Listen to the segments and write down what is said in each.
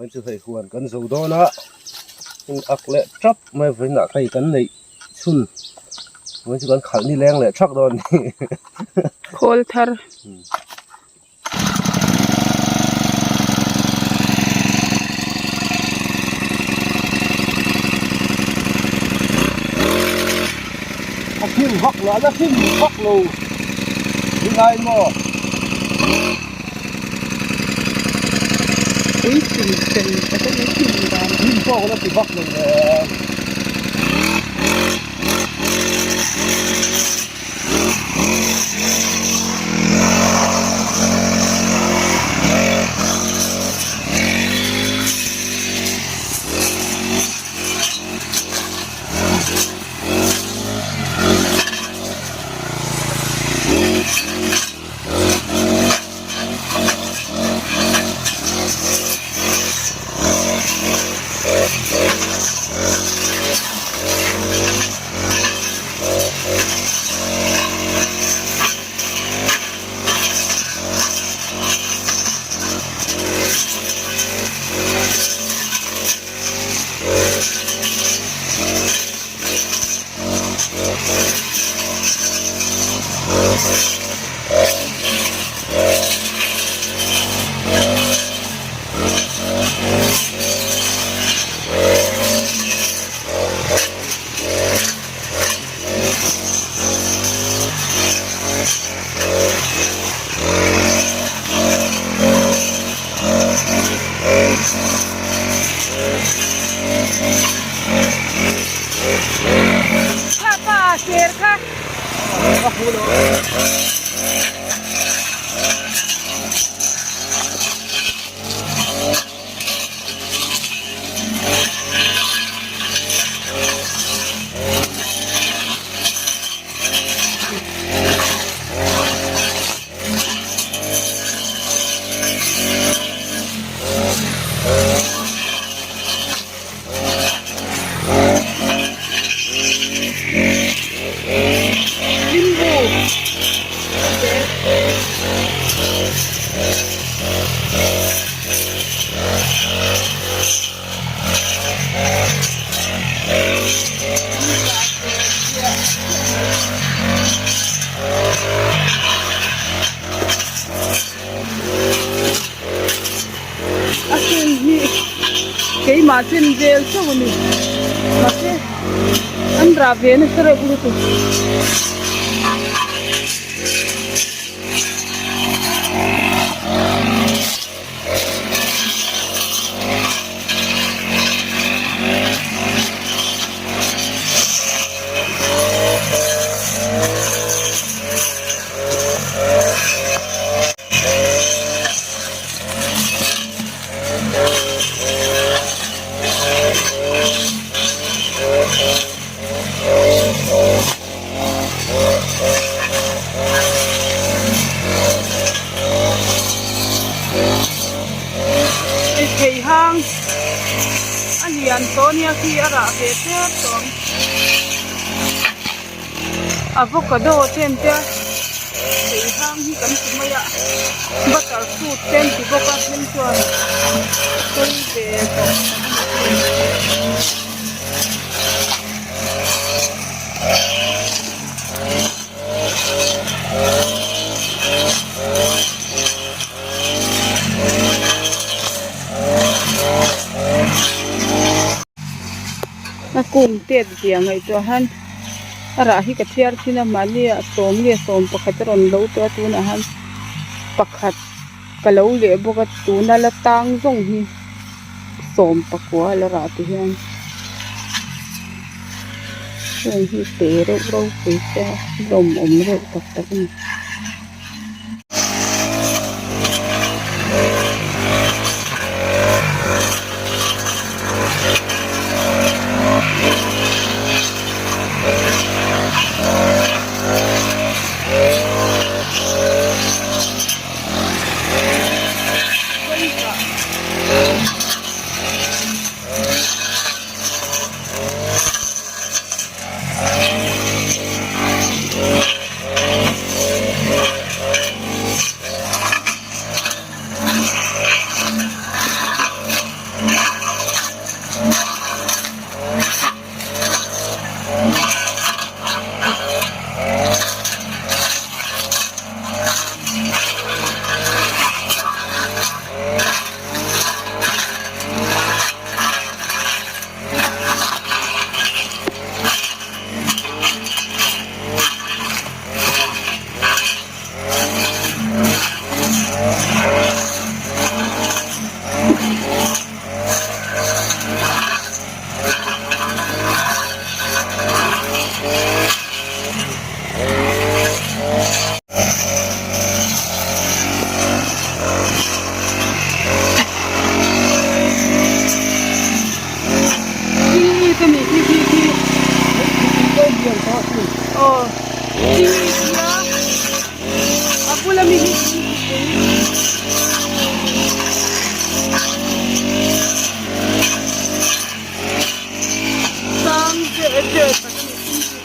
Vawiin chu hei huan kan zo dawn a, in ak leh tap mai vawiin ah hei kan neih chhun vawiin chu kan khalh ni leng leh thak dawn a ni. Khawl thar. A hlim vak lo a la hlim vak lo ni ngai maw? Ui chim chen tak a ni hlim dan. Hlim pawh ka la ti vak lo le. Kha pa ser kha. A chen hi keimah chen vel chauh a ni mahse an rah ve nasa reuh lutuk. Thei hang a lian tawh ania khi a rah ve tep tawh ang avocado te an tia thei hang hi kan ti mai a butter fruit te an ti bawk a then chuan sawi ve tawh tak a ni. A kung tet zia ngaihtuah han a rah hi ka chhiar thin a mahni ah sawm nge sawm pakhat a rawn lo tawh a tunah han pakhat ka lo leh bawk a tuna la tang zawng hi. Sawm pakua la rah ti hian heng hi te reuh ropui te lawmawm reuh tak tak a ni. Aw thing nia a bula mi hi thingpui sang deuh deuh tak a ni thingpui hi.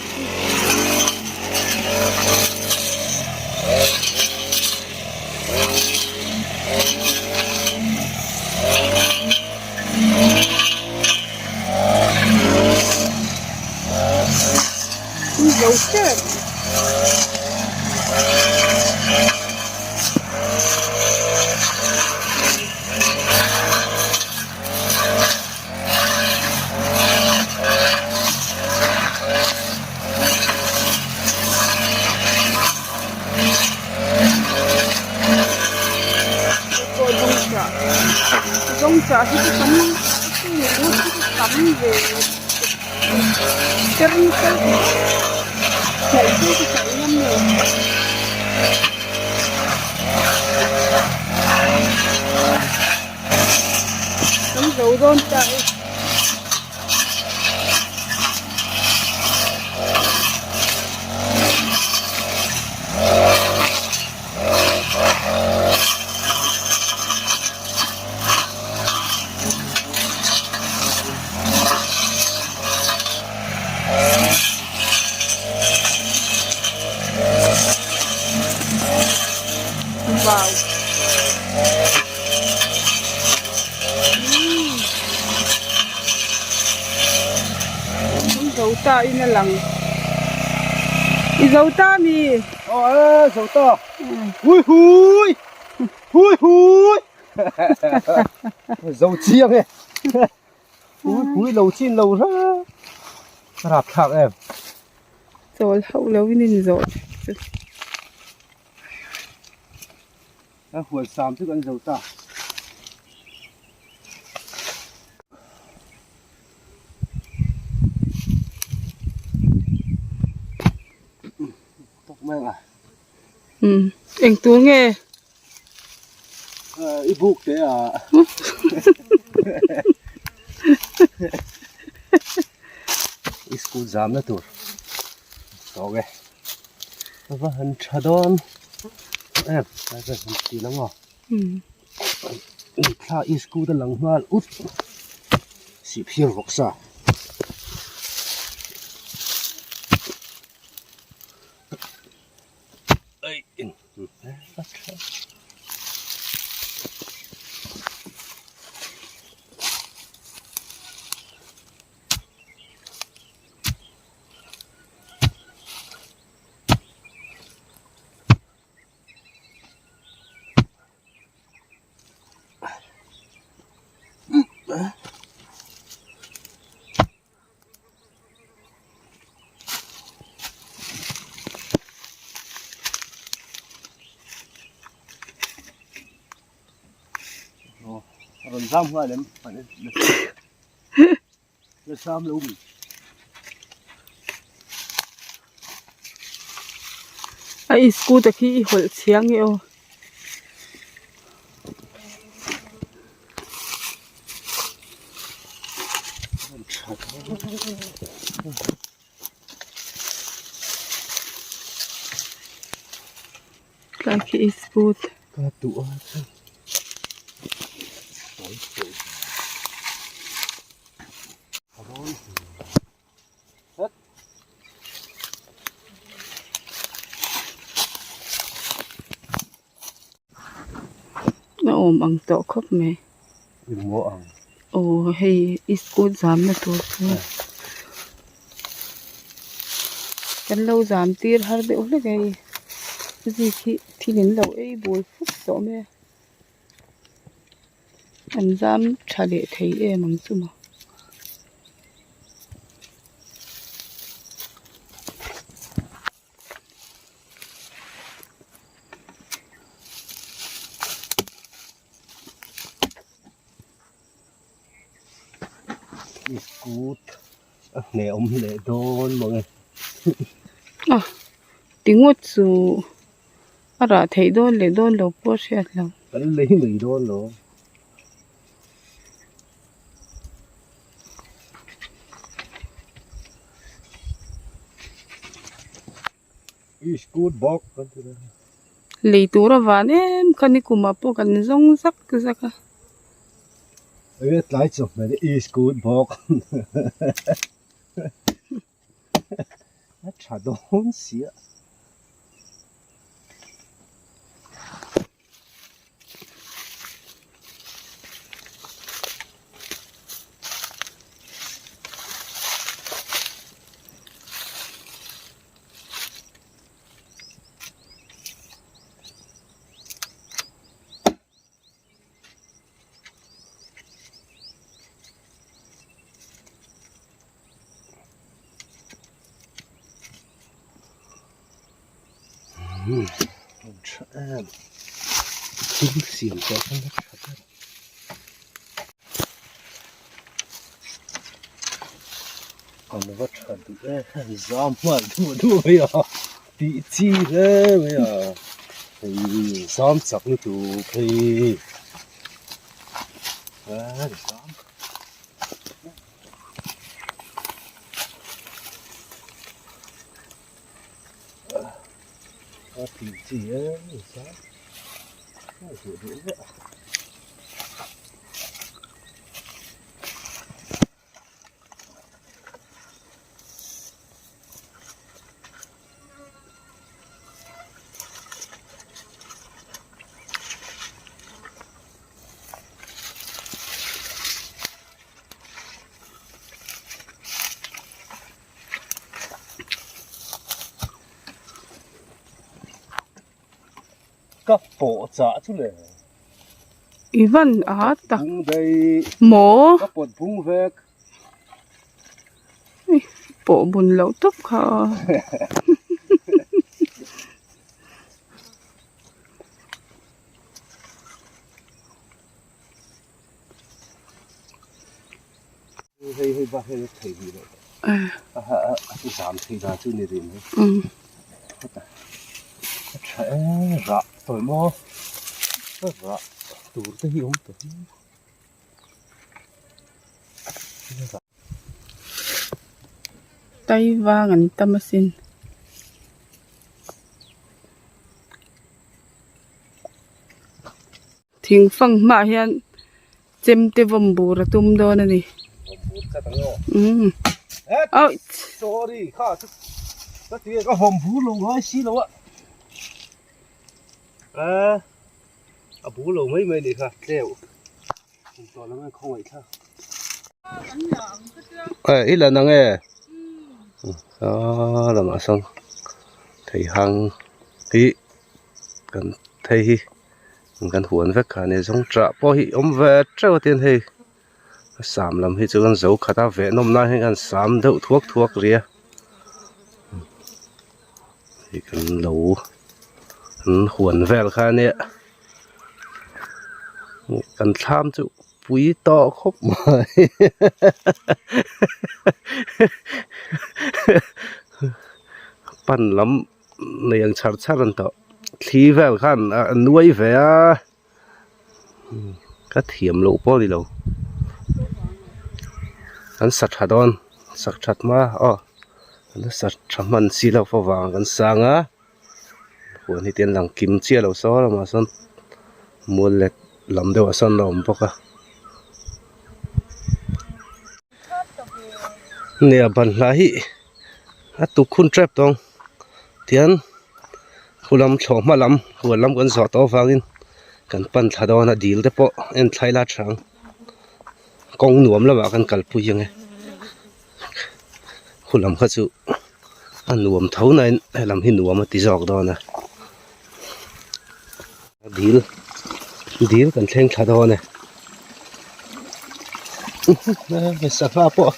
Zo tep. Zawngchah hi chu tam tam ve cher nasa hnaih chu ka hnaih ngam lo. Kan zo dawn ta e. Wow. Umm. Zo ta in a lang. I zo ta mi. Aw e zo ta. Hui hui. Hui hui. Zo chiang e. Hui hui lo chin lo ra. Rap thlak em. Chawl hauh lo in in zawh chu. A huan sam chu kan zo ta. Tawk mai ang a. Umm eng tur nge? I buk te a. I school zam na tur. Tawk e. Va han tha dawn em lai vel han ti lang aw. Thla i school a lang nghal ut sihphir vawk sa. Rawn zam nghal em? La sam lo mi. A i scooter khi i hawlh chhia nge aw. Tlai khi i scooter. Ka duh a chu. Tawi tawi. A awm ang tawh khawp mai. Engmaw ang? Aw hei i school zamna tur chu kan lo zam tir har deuh hlek a hei zik hi thil in lo ei bul fuk tawh mai a. An zam tha leh thei em ang chu maw. Iskut a hnehawm leh dawn mange. A ti ngawt chu. A rah theih dawn leh dawn lo pawh a hriat lo. Kan lei mai dawn lo. Iskut bawk kan ti dawn. Lei tur a van em kha nikumah pawh kan zawng zak zak a. Enge tlai chawhmeh hi iskut bawk. A tha dawn sia. Tha em thil siam tawh khan a tha ber an va tha duh em zam nghal duh duh mai a tih chi hle mai a hei zam chak lutuk hei a zam. A tih chi em sa a duh duh vek a. Ka pawh chah chu le. I van a tak. Maw. Ka pawt bung vek. Pawh bun loh tawp kha. Hei hei bak hei thei bik lo a a chu zam thei dan chu ni rin hi a tha e rah tawih maw rah tur te hi awm tawh hi. Tai vang an tam asin. Thing fang hmaah hian chemte vawm bur a tum dawn a ni. Umm ouch. Sorry kha chu ka ti ka vawm bur lo ngai si lo a a bur lo mai mai ni kha tleu kum tawh lam a khawngaih thlak eh i la nang e ah lamah sawn theihang hi kan thei hi. Kan huan vek kha a ni zawng ṭah pawh hi awm ve ṭeuh a tin hei a sam lam hi chu kan zo khat a veh nawm nan hian kan sam deuh thuak thuak rih a hei kan lo an huan vel kha a nia kan thlam chu pui tawh khawp mai pan lam. Nei ang chhar chhar an tawh thli vel khan a nuai ve a ka thiam loh pawh a ni lo an sa tha dawn sak that hma aw an sa tha hman si lo favang kan sang a huan hi te an lang kim chiah lo saw lamah sawn mual let lam deuhah sawn a awm bawk a. Nia banhla hi a tuk hun tep tawng tian khu lam thlawh hma lam huan lam kan zawh tawh avangin kan pan thla dawn a dil te pawh en thlai la tha ang kawng nuam lamah kan kalpui ang e khu lam kha chu a nuam tho na in helam hi nuam a ti zawk dawn a dil dil kan thleng thla dawn e sangha pawh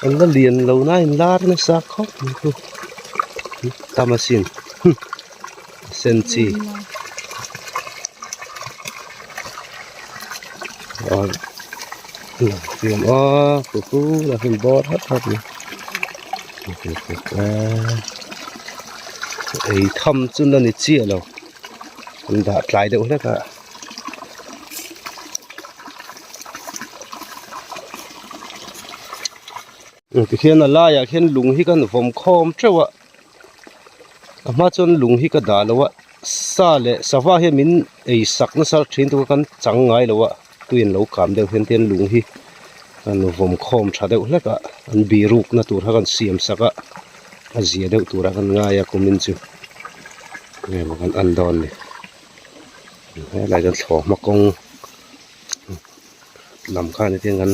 an la lian lo na in lar nasa khawp mai chu tam asin sen chi ei tham chu la ni chiah lo an dah tlai deuh hlek a. Tikhian a laiah khian lung hi kan vawm khawm teuh a. A hma chuan lung hi ka dah lo a sa leh sava hian min ei sak nasa thin tuk a kan chang ngai lo a tuiin lo kam deuh hian tian lung hi kan vawm khawm tha deuh hlek a an biruk na tur kha kan siam sak a a zia deuh tur ah kan ngai a kumin chu nge maw kan en dawn ni helai chuan thlawhhma kawng lam khan hetiang kan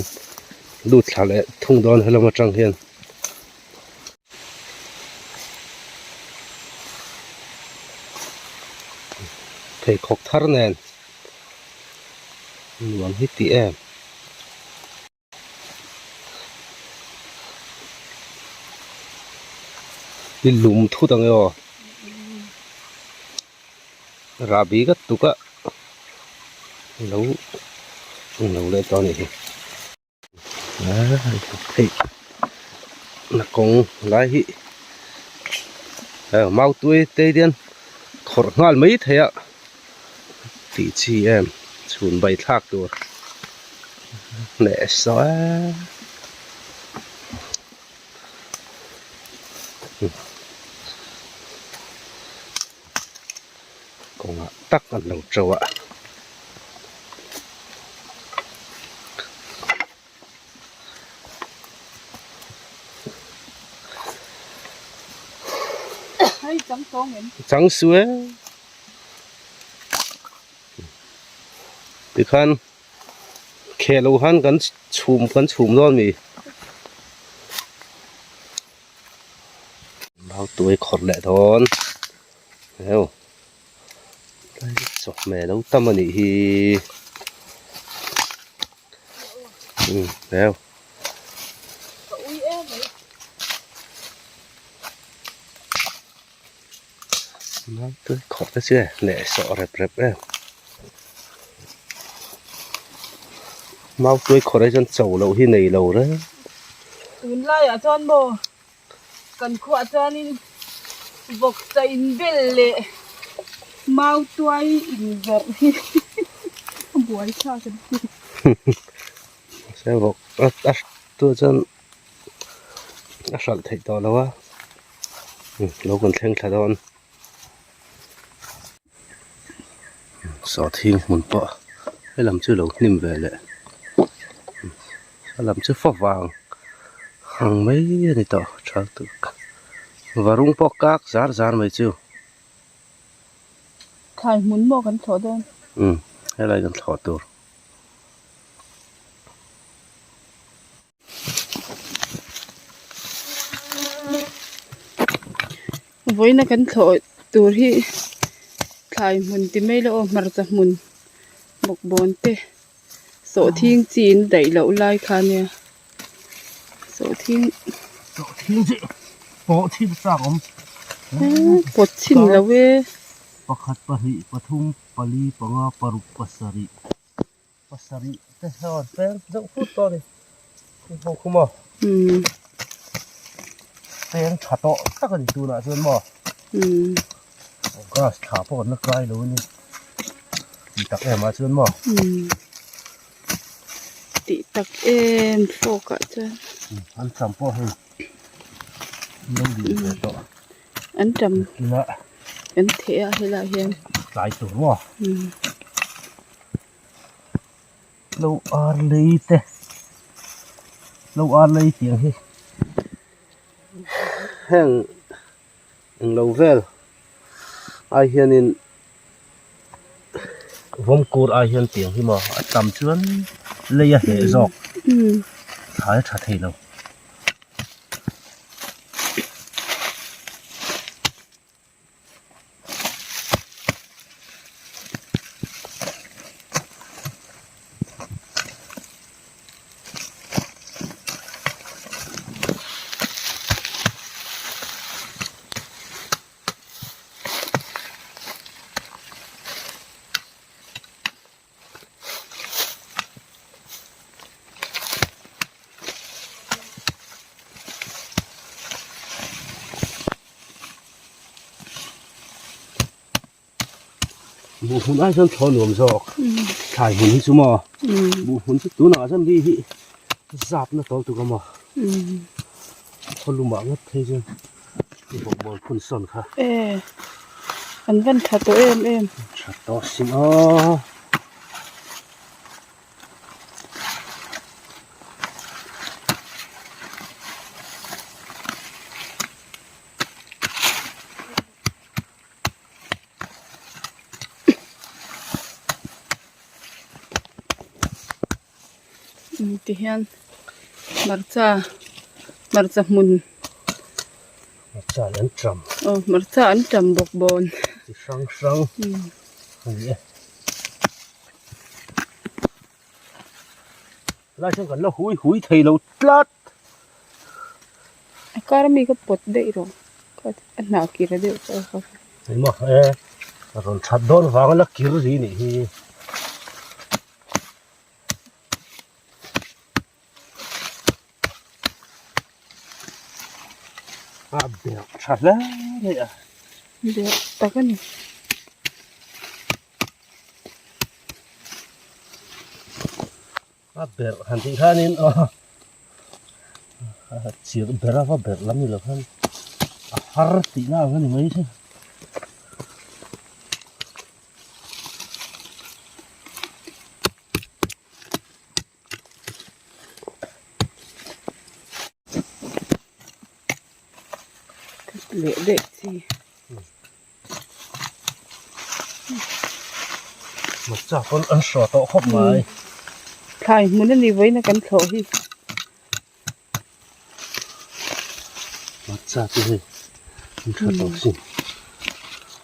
lut thla leh thung dawn helam atang hian. Pheikhawk thar nen nuam hi tih em. I lum thut ang e aw rahbi ka tuk a lo lo leh tawh a nih hi. Hei na kawng lai hi mau tui te hian khawrh nghal mai thei a tih chi em chhun bai thlak tur hneh saw e kawngah tak an lo to a. Chang su e tikhan kheh lo han kan chhum kan chhum dawn mi mau tuai khawrh leh dawn heu chawhmeh lo tam a nih hi umm heu mau tuai khawrh te chu e leh sawh rep rep em mau tuai khawrh hi chuan cho loh hi nei lo reng. Tunlaiah chuan maw Kan khuah chuanin vawksa inbel leh mautuai inverh hi a buai thlak an ti. Mahse vawk a tu chuan a hralh theih tawh lo a, lo kan thleng thla dawn. Sawhthing hmun pawh helam chu lo hnim ve leh a lam chu fa vang ang mai a ni tawh tha lutuk varung pawh kak zar zar mai chu. Thlai hmun maw kan thlawh dawn? Umm helai kan thlawh tur. Vawiina kan thlawh tur hi thlai hmun ti mai la aw hmarcha hmun bawkbawn te sawhthing chi in daih loh lai kha ania sawhthing sawhthing chi pawh chhin chak awm pawt chhin lo e pakhat pahnih pathum pali panga paruk pasarih. Pasarih te hian tlem deuh phut tawh a ni ho khu maw peng tha tawh tak a ni tunah chuan maw grass thla pawh an la kai lo a ni tih tak em ah chuan maw tih tak em fawk ah chuan an tam pawh hei an lo lian ve tawh an tam an theh a helai hian tlai tur maw. Lo ar lei te lo ar lei tiang hi heng englo vel ai hianin vawmkur ai hian tiang hi maw a tam chuan lei a hleh zawk thlai a tha thei lo. Buh hmun ai chuan thlawn nuam zawk thlai hmun hi chu maw buh hmun chu tunah chuan mi hi zap na tawl tuk a maw khaw lumah ngawt phei chuan. I bawkbawn phun sawn kha. E an van tha tawh em em. Tha tawh sin aw. Ti hian hmarcha hmarcha hmun hmarcha an ṭam aw hmarcha an ṭam bawk bawn chi hrang hrang a ni e lai chuan kan la hui hui thei lo tlat a kar ami ka pawt daih rawh a hnah kir deuh tawh a engmaw e a rawn that dawn vang a la kir ri nih hi. A berh tha hle mai a. Berh tak a ni. A berh han tih khanin aw chirh ber a va berh lam ni lo khan a har tihna ang a ni mai thei. Leh daih chi. Hmarcha pawn an hruah tawh khawp mai. Thlai hmun a ni vawiin a kan thlawh hi. Hmarcha te hei an tha tawh sin.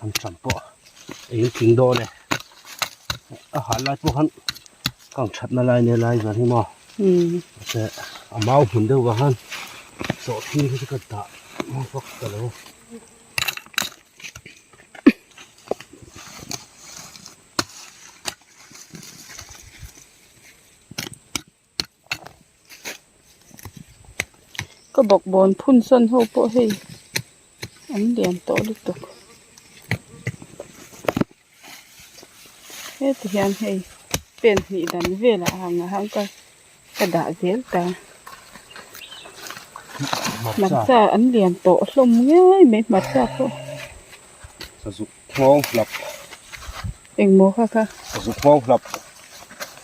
An tam pawh ei tling dawn e. A hal lai pawh khan kang thatna lai nia lai zan hi maw. Mahse a mau hmun deuh vang khan sawhthing hi chu ka dah vak ta lo. Ka bawkbawn phun sawn ho pawh hei an lian tawh lutuk heti hian hei pen hnih dan velah a ang a ka ka dah zel ta hmarcha an lian tawh hlawm ngei mai hmarcha pawh. Sazuk nghawng hlap. Engmaw kha kha? Sazuk nghawng hlap.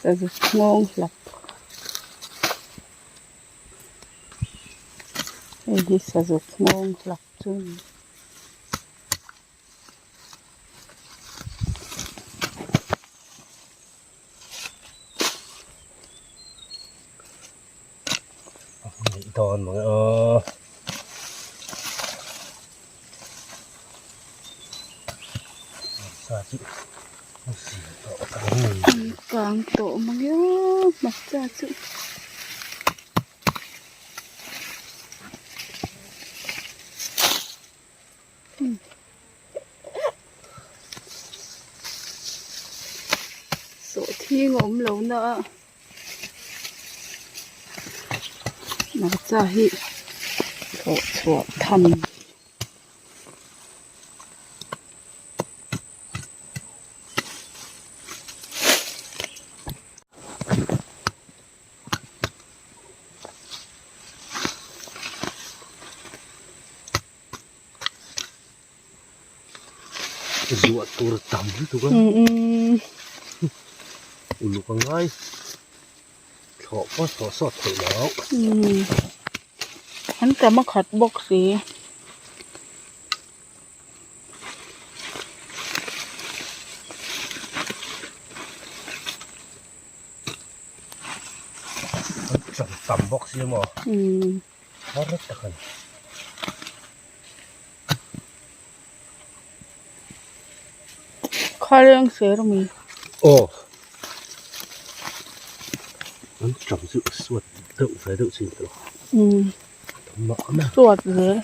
Sazuk nghawng hlap. Hei hi sazuk nghawng hlap chu a ni. Dawn mang e aw. Hmarcha chu a zin tawh ka ring. An kang tawh mang e aw hmarcha chu. Sawhthing a awm lo na a hmarcha hi thlawh chhuah tham. Zuah tur tam lutuk a uluk a ngai thlawh pawh thlawh sawt theih loh an tam a khat bawk si. An tam tam bawk si maw har tak a ni. Khareng ser ami. Aw. An tang chu suat deuh ve deuh chin tawh. Suat zel.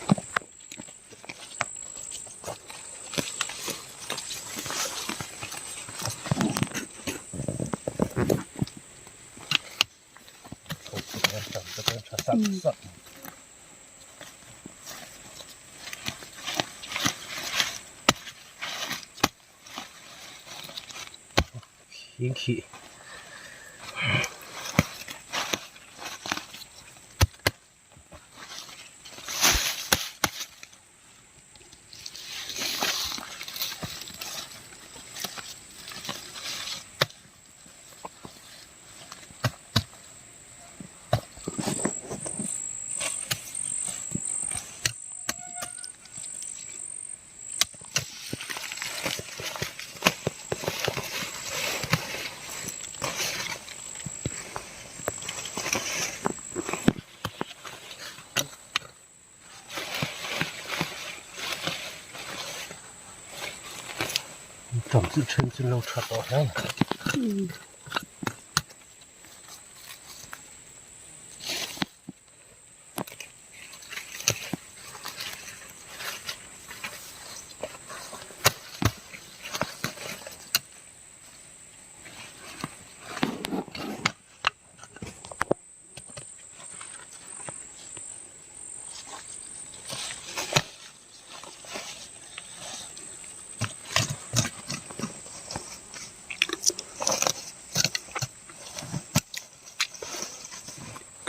Antam chu then chu lo tha tawh hle mai.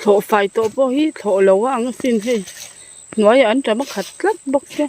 Thlawh fai tawh pawh hi thlawh lo a ang asin hei hnuaiah an ṭam a khat tlat bawk sia.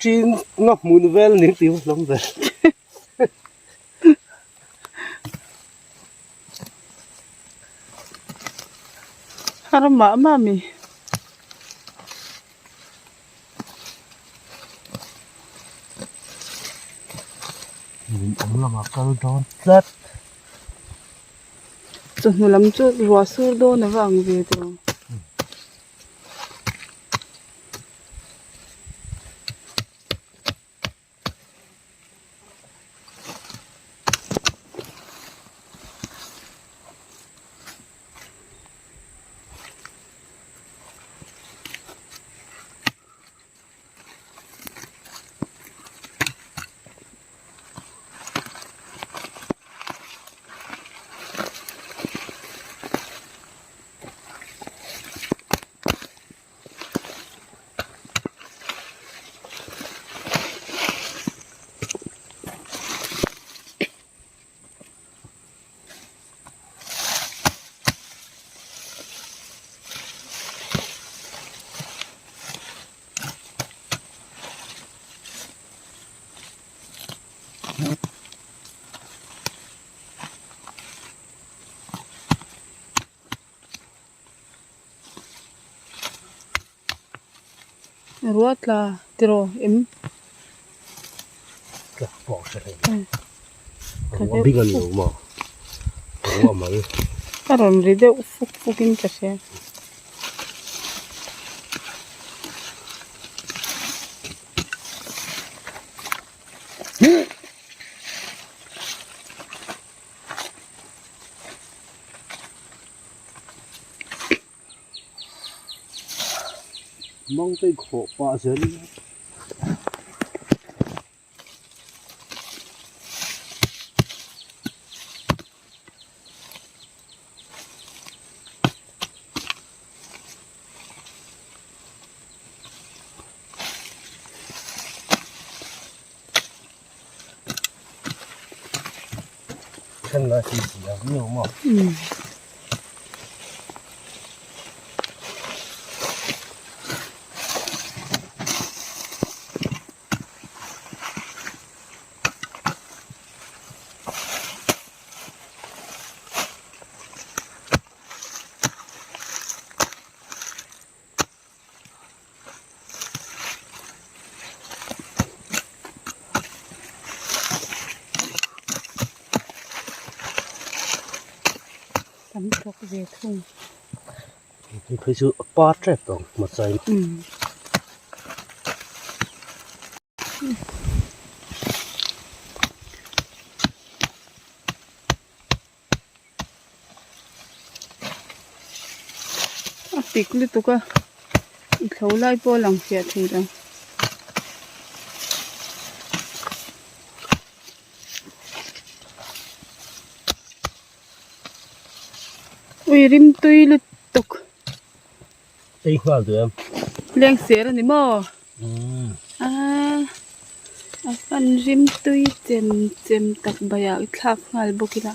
Chin nga hmun vel ning tiu hlawm vel. Har mah mah mi. Min awm lamah kal dawn tlat. Chawhnu lam chu ruah sur dawn a va ang ve tawh. Ruah tla tiraw em? Tla pawh hre hlei lo. Ruah bing a ni lo maw? Ruah mal. A rawn ri deuh fuk fuk in ka hria. Mang te khawh pah zel in. Then lai hi zia viau maw. Tam thawk ve thung. Hei phei chu a par tep tawh ang hmachai. A pik lutuk a i thlo lai pawh a lang fiah thei lo. Ui rimtui lutuk. Ei nghal duh em? Leng ser a ni maw? Aaa a fan rimtui chem chem tak baiah i thlak nghal bawk ila.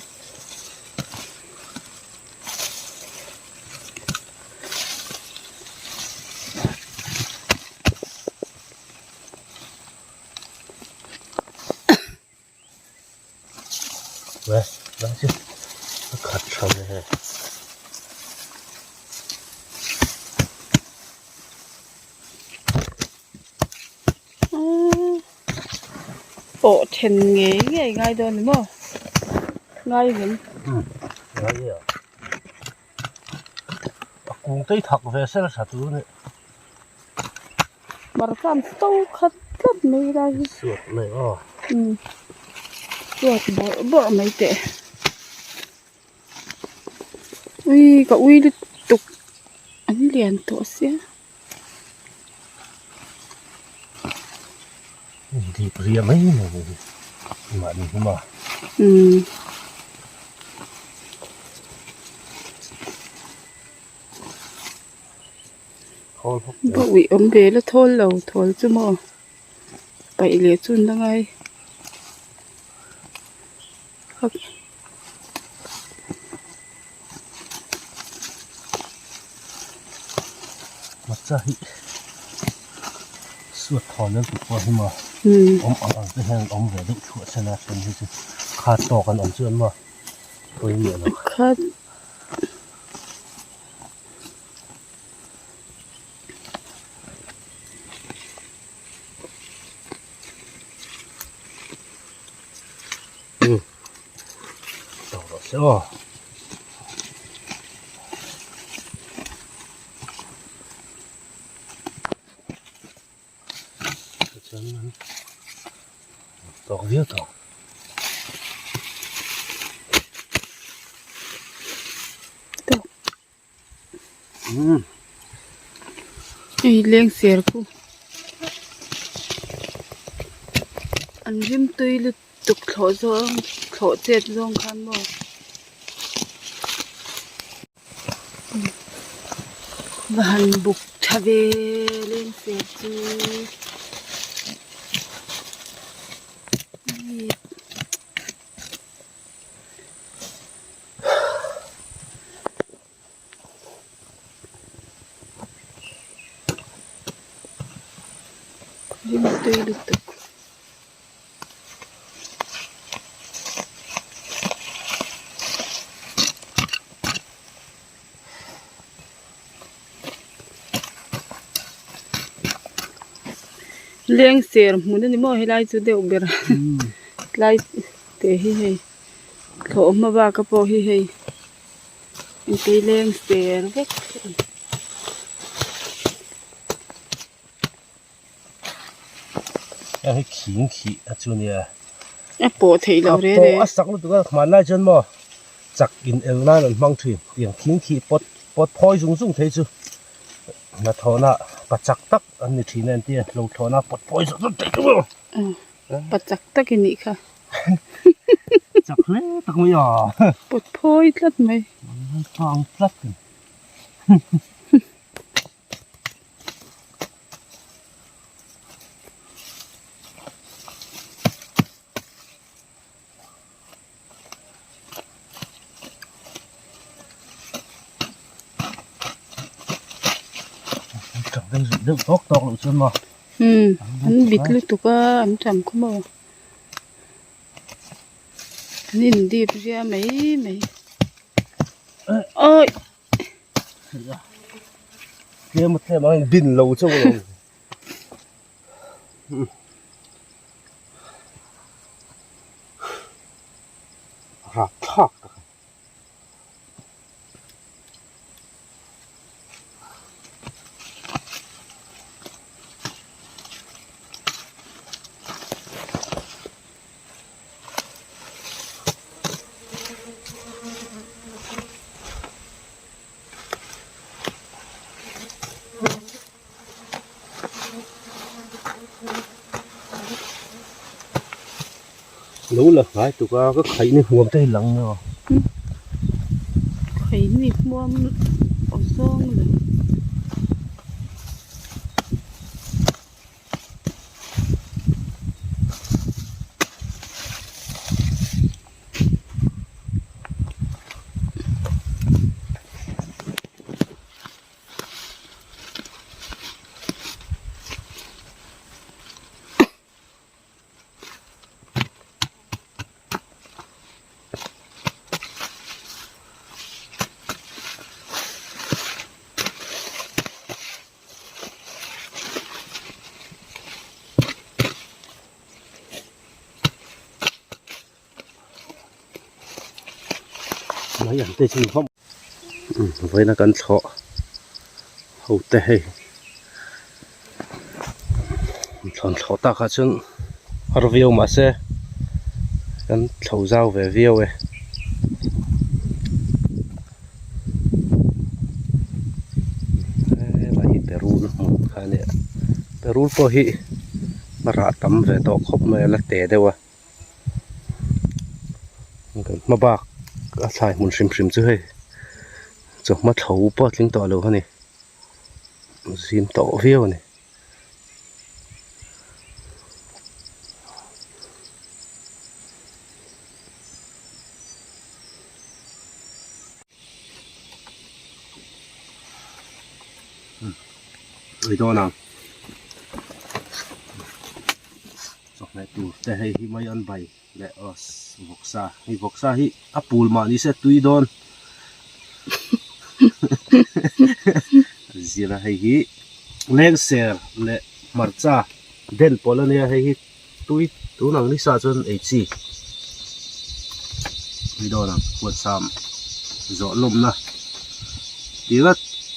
Pawh then ngei ngei ngai dawn ni maw? Ngai ngem? Ngai e a. A kung te hi thak ve sel tha tur a ni. Markam to khat tlat mai lai hi. Suat mai aw. Umm suat bawrh bawrh mai teh. Ui ka ui lutuk an lian tawh sia. Dip ria mai mai hi mahni hi maw. Umm. Ba uih awm ve la thawl lo thawl chu maw paih leh chu an la ngai Hmarcha hi suat thawn nan tih pawh hi maw awm ang ang te hian an awm ve deuh thuah chen a then hi chu khat tawk an awm chuan maw pawi miah lo. Tawk viau tawh. Tawk. Hei leng ser khu an rim tui lutuk thlawh zawng thlawh chet zawng khan maw va han buk tha ve leng ser chu. Rim tui lutuk. Leng ser hmun a ni maw helai chu deuh ber tlai te hi hei. Thlawh hma bak a pawh hi hei intei leng ser vek a ni. Heng hi khing khih a chu nia. A pawh theih loh reh reh. A pawh a sak lutuk a hmanlai chuan maw chak in el nan an hmang thin tiang khing khih pawt pawt phawi zung zung thei chu hnathawhna pa chak tak an ni thin a entir lo thlawhna pawt phawi zung zung thei chu maw. Pa chak tak i nih kha. Chak hle tak mai a. Pawt phawi tlat mai. Tang tlat. Deuh tawk tawk loh chuan maw. Umm an bit lutuk a an ṭam khaw maw an in dip zia mai mai awi. Tlem a tlem ang in bin lo chauh lo. Rapthlak tak. Lo la hnai tuk a ka khaih ni huam te hi lang nia. Khaih ni huam aw zawng lo. Mai ang te chu hmawm vawiin a kan thlawh ho te hei thlawn thlawh tak ah chuan har viau mahse kan thlo zau ve viau e. Helai hi perul hmun kha a nia perul pawh hi a rah tam ve tawh khawp mai a la te deuh a. Kan hma bak a thlai hmun hrim hrim chu hei chawhma thlo pawh a tling tawh lo a ni zim tawh viau a ni. Ei dawn ang. Chawhmeh tur te hei hi mai an bai leh aw vawksa hei vawksa hi a pul mah ni se tui dawn zira hei hi lengser leh hmarcha den pawlh a nia hei hi tui tun ang nisa chuan ei chi tui dawn ang huansam zawh lawmna tih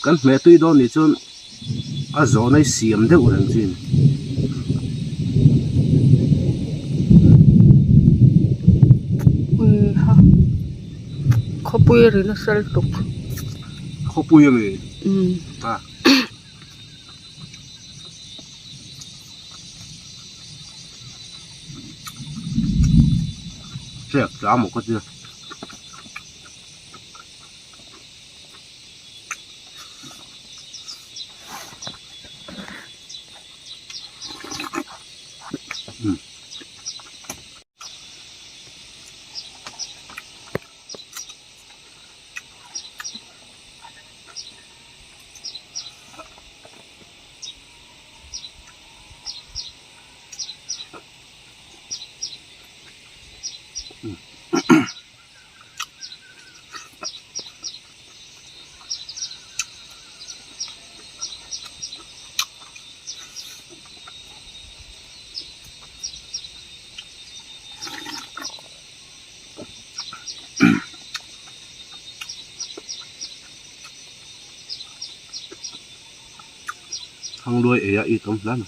kan hmeh tui dawn nih chuan. A zawhna hi siam deuh reng chin. Ui ha khawpui a ri nasa lutuk. Khawpui a mi? Umm. A. Hriat tla maw ka tia. Thangluai ei a it awm hle a ni.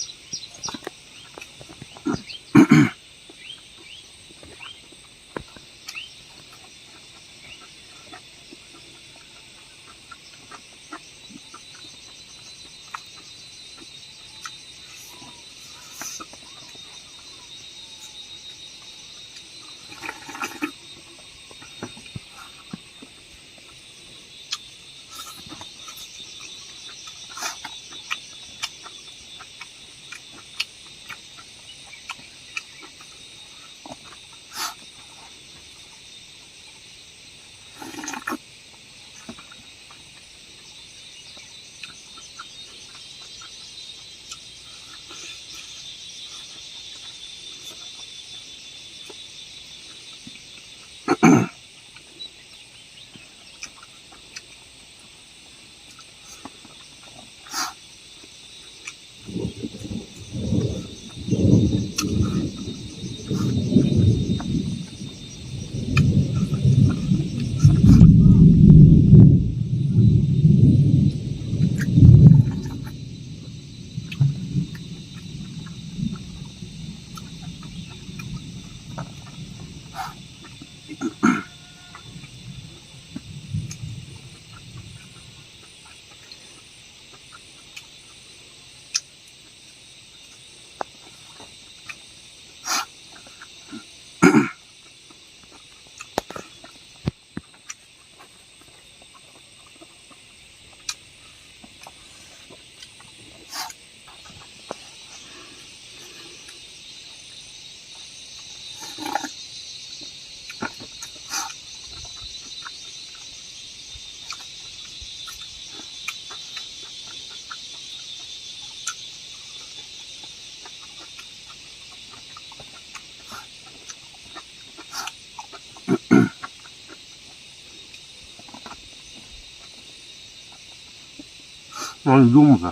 An lum ve.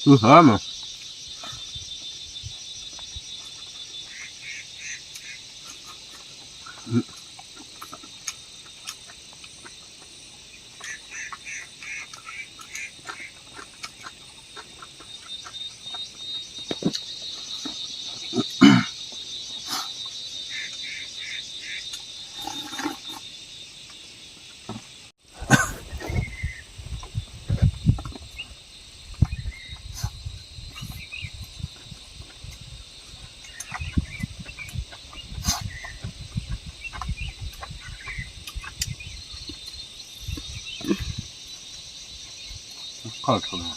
Tui hle mai. Khal tha lo.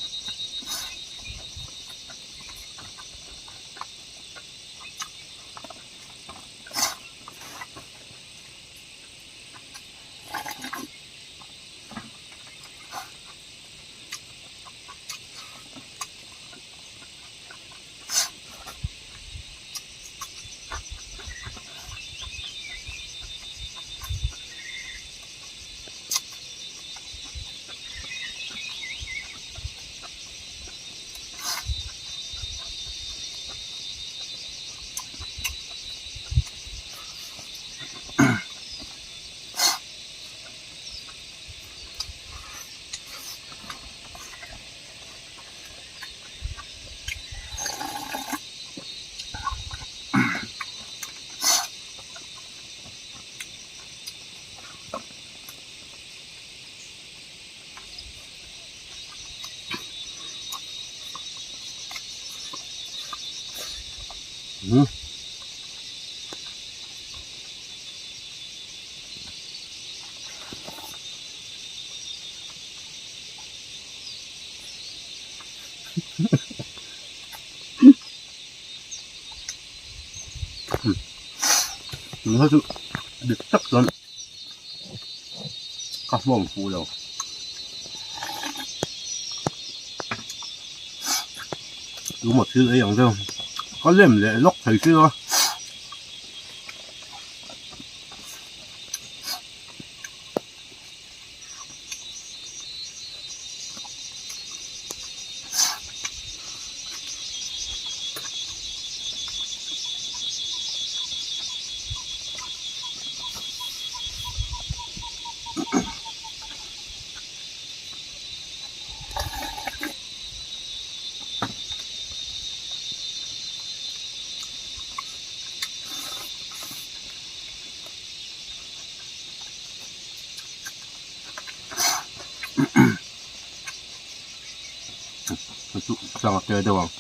Hmm. Tuna chu dik tak chuan ka hmawm fuh lo. Tuma thil ei ang deuh ka lem leh lawk thei si a. Chu chang a te deuh ang.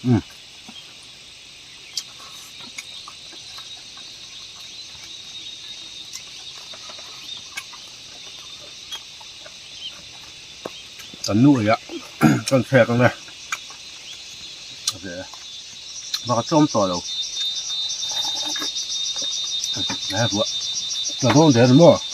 Um. Kan nu eia kan thlek ang e bak a tlawm tawh lo he ruah ka dawn der maw.